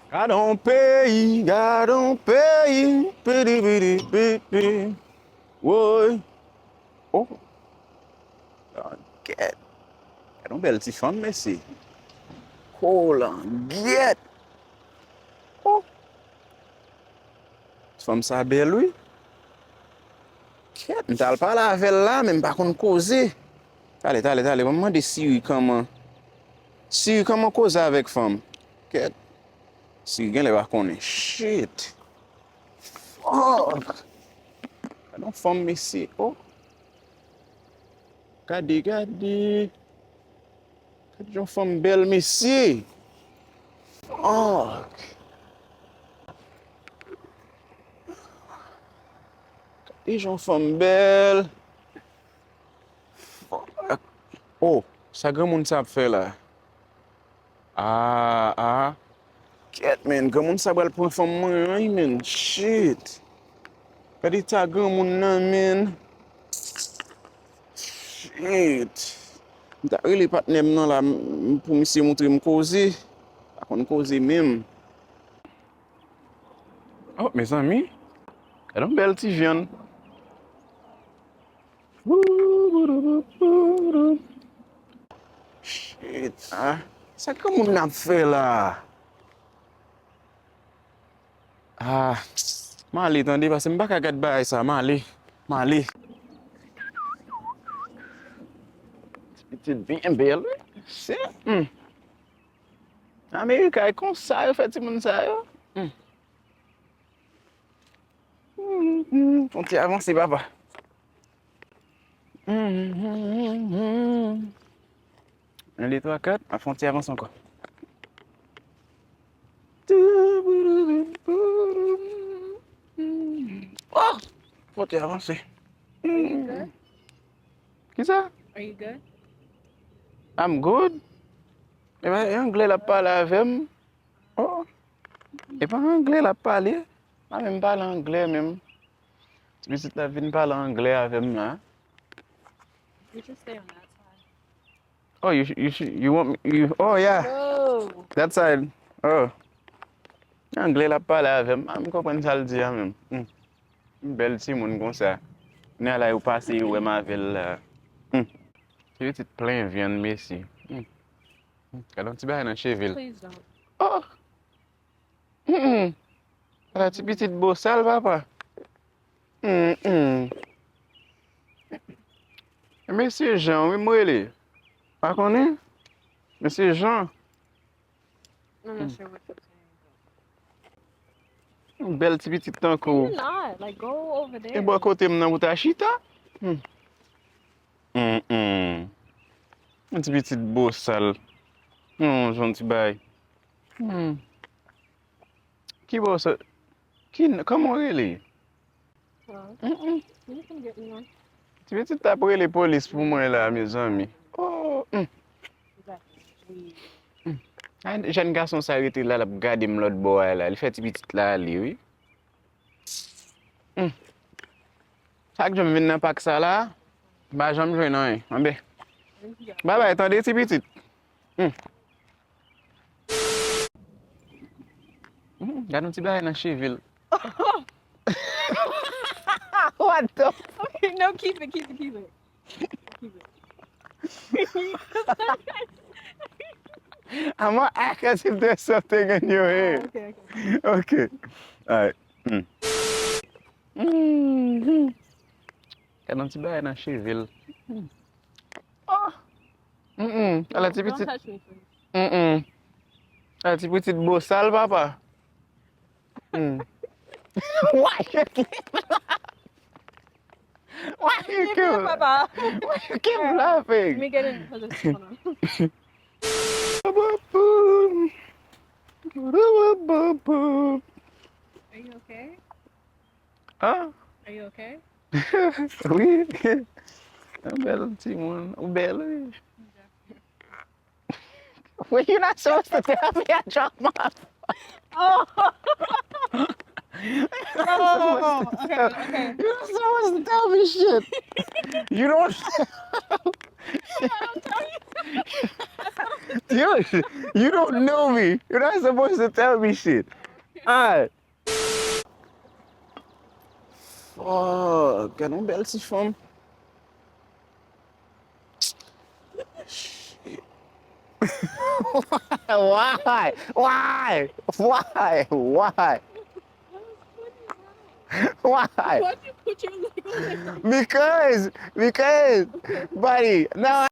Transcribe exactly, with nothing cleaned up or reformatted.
Gadon peyi, gadon peyi, pidi pidi pidi. Woy. Oh. Langèt. Gadon bèl ti fanm, mesye. Oh, langèt. Oh. Fanm sa bèl, wi. Kèt, m t al pale avè l la, men m pa konn koze. Tale, tale, tale, ban m mande Siri kòman. Siri, kòman koze avèk fanm? Kèt. Siri genlè pa konnen. Shit. Fuck. Gade yon fanm, mesye. Oh. Gade, gade. Gade yon fanm bèl, mesye. Fuck. Gade yon fanm bèl. Fuck. Oh, sa granmoun sa ap fè la? Ah, ah. Kèt, man. Granmoun sa pral pran fanm mwen an, man. Shit. Gade ta granmoun nan, man. Shit. M ta rele patnè m nan la m- pou misye montre m koze. Pa konn koze menm. Oh, mezanmi. Gade yon bèl ti vyann. Shit, ah. Sa granmoun nan ap fè la? Ah, m ale tande, paske m pa ka gad bagay sa, m ale, m ale. Ti pitit byen bèl, wi. Se, hmm. Amerika, e konsa yo fè timoun sa yo. Hmm. Hmm, hmm, fon ti avanse, papa. Hmm, hmm, hmm, hmm. Yon, de, twa, kat. Ap fè yon ti avanse ankò. Oh! Fè yon ti avanse. Are you good? Kisa? Are you good? I'm good. E pa anglè l ap pale avè m. Oh. E pa anglè l ap pale. Pa menm pale anglè menm. Ti pitit la vin pale anglè avè m la. We should stay on that side. Oh, you, you, you want me, you, oh, yeah. Oh. That side. Oh. Anglè l ap pale avè m. Ah, m konprann sa l di a menm. Hmm. Yon bèl timoun konsa. Kounye a la, yo pase, yo wè m avè l la. Hmm. Ti pitit plen vyann, mesye. Hmm. Hmm. Gade yon ti bagay nan cheve l. Please don't. Oh! Mm-mm. Ala ti pitit bosal, papa. Mm-mm. Mesye Jean, wi, m rele. Pa konnen? Mesye Jean. I'm not sure what you're saying. Bèl ti pitit tankou. You're not. Like, go over there. E bò kote m nan pou ta chita? Hmm. Mm-mm. Yon ti pitit bosal. Yon jan ti bay. Hmm. Ki bò sa? Ki, kòman w rele? Well, mm-mm. You can get me one. Ti pitit t ap rele polis pou mwen la, mezanmi. Oh, mm. Exactly. Mm. A, jèn gason sa rete la, l ap gade m lòt bò a la. Li fè ti pitit la ale, wi. Hmm. Chak jou m vin nan pak sa la, m pa janm jwenn anyen. Anben. Babay, tande ti pitit. Hmm. Hmm, gade yon ti bagay nan cheve l. What the fuck? No, keep it, keep it, keep it. Keep it. I'm gonna act as if there's something in your hair. Oh, okay, okay. Okay. Alright. Mm. Mm-hmm. Gade yon ti bagay nan cheve l. Mm. Oh! Mm-mm. Ala ti pitit. Don't touch me, please. Mm-mm. Ala ti pitit bosal, papa. Mm. Why you keep laughing? Why you keep, papa, why you keep laughing? Let me get in the position. Hold on. Are you okay? Ah? Are you okay? Wi. Yon bèl timoun. Ou bèl, wi. Well, you're not supposed to tell me I dropped my phone. Oh. Oh, okay, okay. You're not supposed to tell me shit. You don't. Dude, you don't know me. You're not supposed to tell me shit. Alright. Fuck, gade yon bèl ti fanm. Why? Why? Why? Why? Why? Why you put your leg on it? Because, because, buddy, now